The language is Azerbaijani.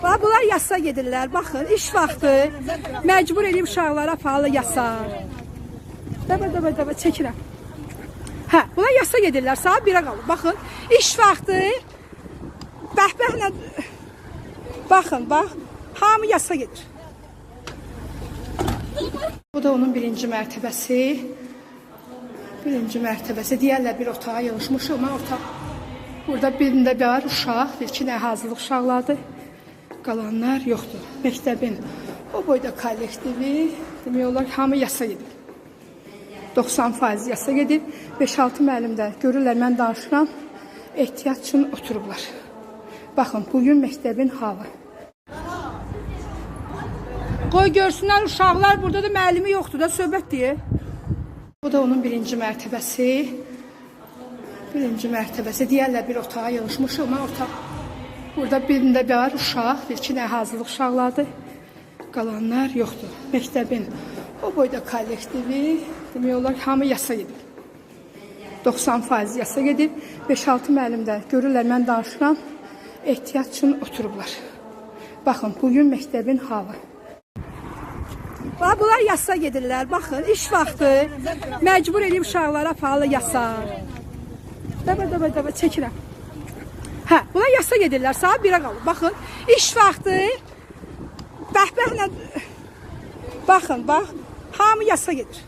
Bax, bunlar yasa gedirlər. Baxın, iş vaxtı məcbur edib uşaqlara aparırlar yasa. Dəbə, dəbə, dəbə çəkirəm. Hə, bunlar yasa gedirlər. Saat 1-ə qalır. Baxın, iş vaxtı bəhbəhlə baxın, bax, hamı yasa gedir. Bu da onun birinci mərtəbəsi. Birinci mərtəbəsi. Deyərlər bir otağa yığışmışıq. Mən otaq burada birində var uşaq, bir iki dənə hazırlıq uşaqlardır. Qalanlar yoxdur. Məktəbin o boyda kollektivi demək olar ki, hamı yasa gedir. 90% yasa gedib. 5-6 müəllim də görürlər mən danışıram. Ehtiyat üçün oturublar. Baxın, bugün məktəbin halı. Qoy görsünlər uşaqlar, burada da müəllimi yoxdur da söhbət deyə. Bu da onun birinci mərtəbəsi. Birinci mərtəbəsi. Deyərlər bir otağa yığışmışıq. Mən otaq burada birində var uşaq, bir iki dənə hazırlıq uşaqlardır. Qalanlar yoxdur. Məktəbin o boyda kollektivi demək olar ki, hamı yasa gedir. 90% yasa gedib. 5-6 müəllim də görürlər mən danışıram. Ehtiyat üçün oturublar. Baxın, bugün məktəbin halı. Bax, bunlar yasa gedirlər. Baxın, iş vaxtı məcbur edib uşaqlara aparırlar yasa. Dəbə, dəbə, dəbə çəkirəm. Hə, bunlar yasa gedirlər. Saat 1-ə qalır. Baxın, iş vaxtı bəhbəhlə baxın, bax, hamı yasa gedir.